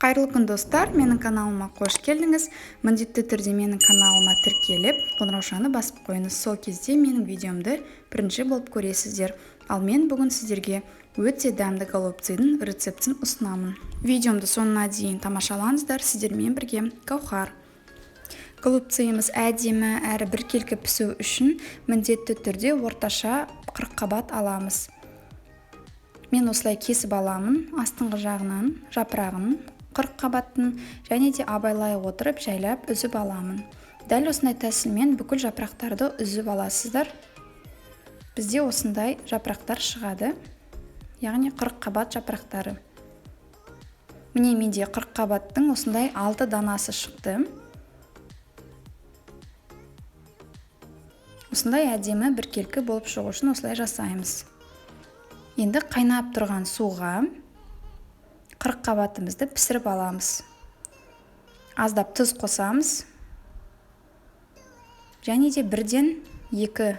Қайырлы күн, достар! Менің каналыма қош келдіңіз. Міндетті түрде менің каналыма тіркеліп, қоңыраушаны басып қойыңыз. Сол кезде менің видеомды бірінші болып көресіздер. Ал мен бүгін сіздерге өте дәмді голубцыдың рецептін ұсынамын. Видеомды соңына дейін тамашалаңыздар. Сіздермен бірге Гауһар. Голубцыйымыз әдемі әрі біркелкі пісу үшін міндетті түрде орташа 40 қабат аламыз. Мен осылай кесіп аламын, астыңғы жағынан жапырағын 40 қабаттың және де абайлай отырып жайлап үзіп аламын. Дәл осындай тәсілмен бүкіл жапырақтарды үзіп аласыздар. Бізде осындай жапырақтар шығады, яғни 40 қабат жапырақтары. Міне, менде 40 қабаттың осындай 6 данасы шықты. Осындай әдемі біркелкі болып шығу үшін осылай жасаймыз. Енді қайнап тұрған суға 40 қабатымызды пісіріп аламыз. Аздап тұз қосамыз. Және де бірден 2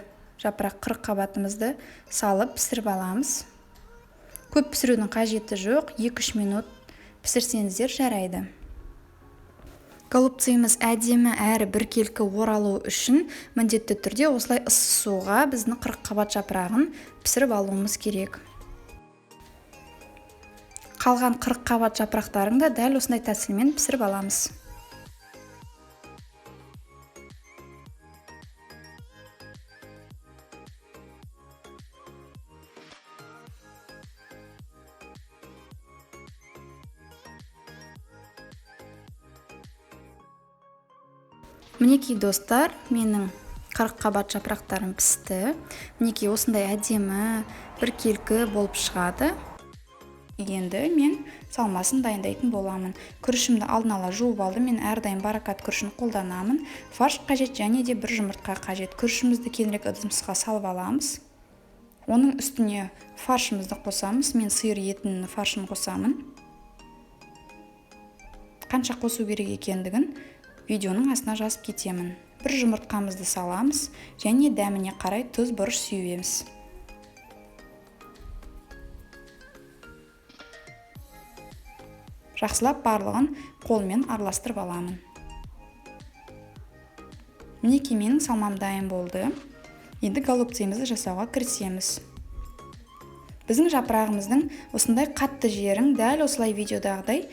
жапырақ 40 қабатымызды салып пісіріп аламыз. Көп пісірудің қажеті жоқ, 2-3 минут пісірсеңіздер жарайды. Голубцыйымыз әдемі әрі біркелкі оралу үшін міндетті түрде осылай ыссы суға біздің 40 қабат жапырағын пісіріп алуымыз керек. Қалған 40 қабат жапырақтарын да дәл осындай тәсілмен пісіріп аламыз. Мінекей, достар, менің 40 қабат жапырақтарым пісті. Мінекей, осындай әдемі біркелкі болып шығады. Енді мен салмасын дайындайтын боламын. Күрішімді алдын ала жуып алдым. Мен әрдайым баракат күрішін қолданамын. Фарш қажет және де бір жұмыртқа қажет. Күрішімізді кеңірек ыдысқа салып аламыз. Оның үстіне фаршымызды қосамыз. Мен сиыр етінің фаршын қосамын. Қанша қосу керек екендігін видеоның астына жазып кетемін. Бір жұмыртқамызды саламыз және дәміне қарай тұз, бұрыш сеуеміз. Жақсылап барлығын қолмен араластырып аламын. Мінекей, менің салмам дайын болды. Енді голубцыйымызды жасауға кірісеміз. Біздің жапырағымыздың осындай қатты жерін дәл осылай видеодағыдай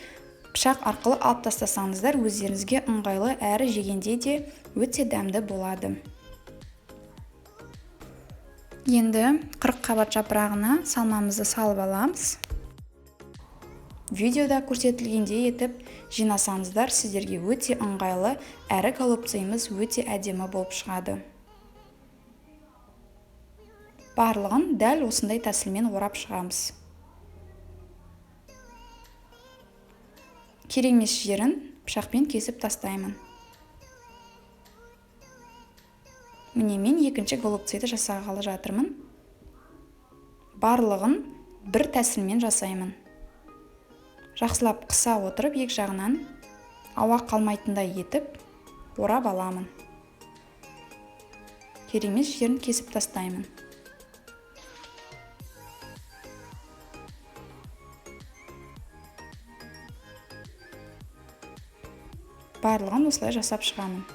пышақ арқылы алып тастасаңыздар, өздеріңізге ыңғайлы әрі жегенде де өте дәмді болады. Енді 40 қабат жапырағына салмамызды салып аламыз. Видеода көрсетілгендей етіп жинасаңыздар, сіздерге өте ыңғайлы әрі голубцыйымыз өте әдемі болып шығады. Барлығын дәл осындай тәсілмен орап шығамыз. Керек емес жерін пышақпен кесіп тастаймын. Міне, мен екінші голубцыйды жасағалы жатырмын. Барлығын бір тәсілмен жасаймын. Жақсылап қыса отырып, екі жағынан ауа қалмайтындай етіп орап аламын. Керек емес жерін кесіп тастаймын. Барлығын осылай жасап шығамын.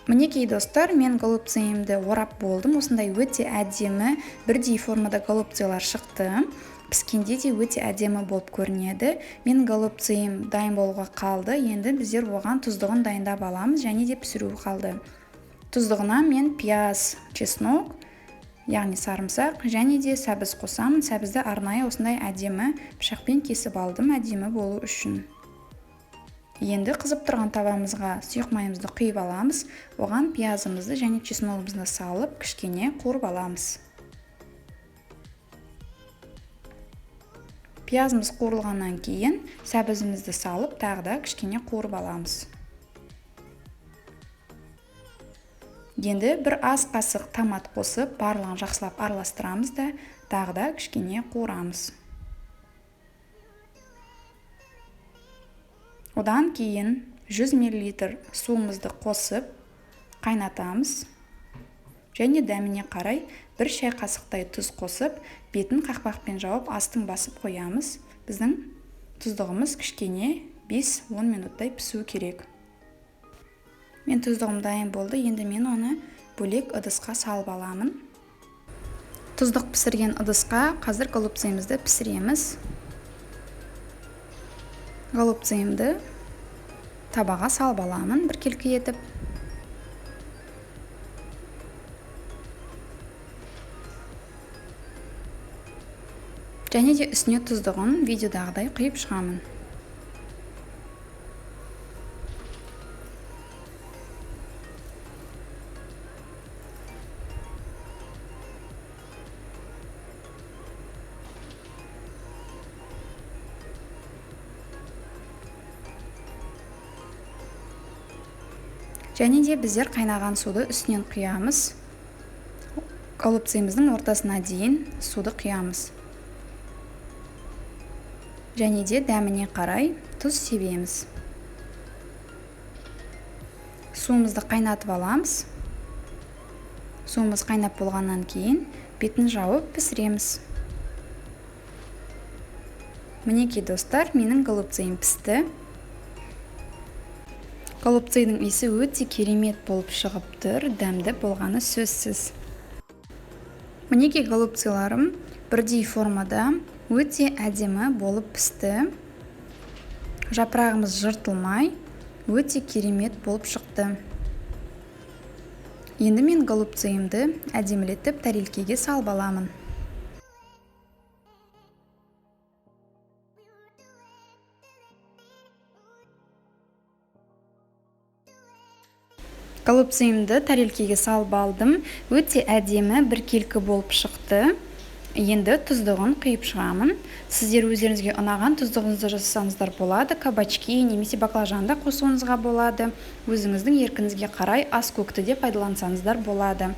Мінекей, достар, мен голубцыйымды орап болдым. Осындай өте әдемі бірдей формада голубцыйлар шықты. Піскенде де өте әдемі болып көрінеді. Мен голубцыйым дайын болуға қалды. Енді біздер оған тұздығын дайындап аламыз және де пісіру қалды. Тұздығына мен пияз, чеснок, яғни сарымсақ және де сәбіз қосамын. Сәбізді арнайы осындай әдемі пышақпен кесіп алдым, әдемі болу үшін. Енді қызып тұрған табамызға сұйық майымызды құйып аламыз. Оған пиязымызды және чесногымызды салып, кішкене қуырып аламыз. Пиязымыз қуырылғаннан кейін сәбізімізді салып, тағы да кішкене қуырып аламыз. Енді бір ас қасық томат қосып, барлығын жақсылап араластырамыз да, тағы да кішкене қуырамыз. Одан кейін 100 мл суымызды қосып қайнатамыз. Және дәміне қарай 1 шай қасықтай тұз қосып, бетін қақпақпен жауып, астын басып қоямыз. Біздің тұздығымыз кішкене 5-10 минуттай пісу керек. Мен тұздығым дайын болды, енді мен оны бөлек ыдысқа салып аламын. Тұздық пісірген ыдысқа қазір голубцымызды пісіреміз. Голубцымды табаға салып аламын біркелкі етіп. Және де үстіне тұздығын видеодағыдай құйып шығамын. Және де біздер қайнаған суды үстінен құямыз. Голубцымыздың ортасына дейін суды құямыз. Және де дәміне қарай тұз себеміз. Суымызды қайнатып аламыз. Суымыз қайнап болғаннан кейін бетін жауып пісіреміз. Мінекей достар, менің голубцым пісті. Голубцының иісі өте керемет болып шығып тұр, дәмді болғаны сөзсіз. Мінекей голубцыларым бірдей формада өте әдемі болып пісті. Жапырағымыз жыртылмай, өте керемет болып шықты. Енді мен голубцымды әдемілетіп тарелкеге салып аламын. Голубцымды тарелкеге салып алдым. Өте әдемі біркелкі болып шықты. Енді тұздығын құйып шығамын. Сіздер өздеріңізге ұнаған тұздығыңызды жасасаңыздар болады. Кабачки немесе баклажанды қосуыңызға болады. Өзіңіздің еркіңізге қарай ас көкті де пайдалансаңыздар болады.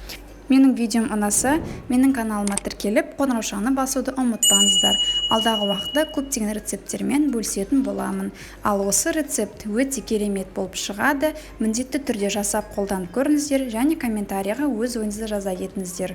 Менің видеом ұнаса, менің каналыма тіркеліп, қоңыраушаны басуды ұмытпаңыздар. Алдағы уақытта көптеген рецепттермен бөлісетін боламын. Ал осы рецепт өте керемет болып шығады. Міндетті түрде жасап қолданып көріңіздер және комментарияға өз ойыңызды жаза кетіңіздер.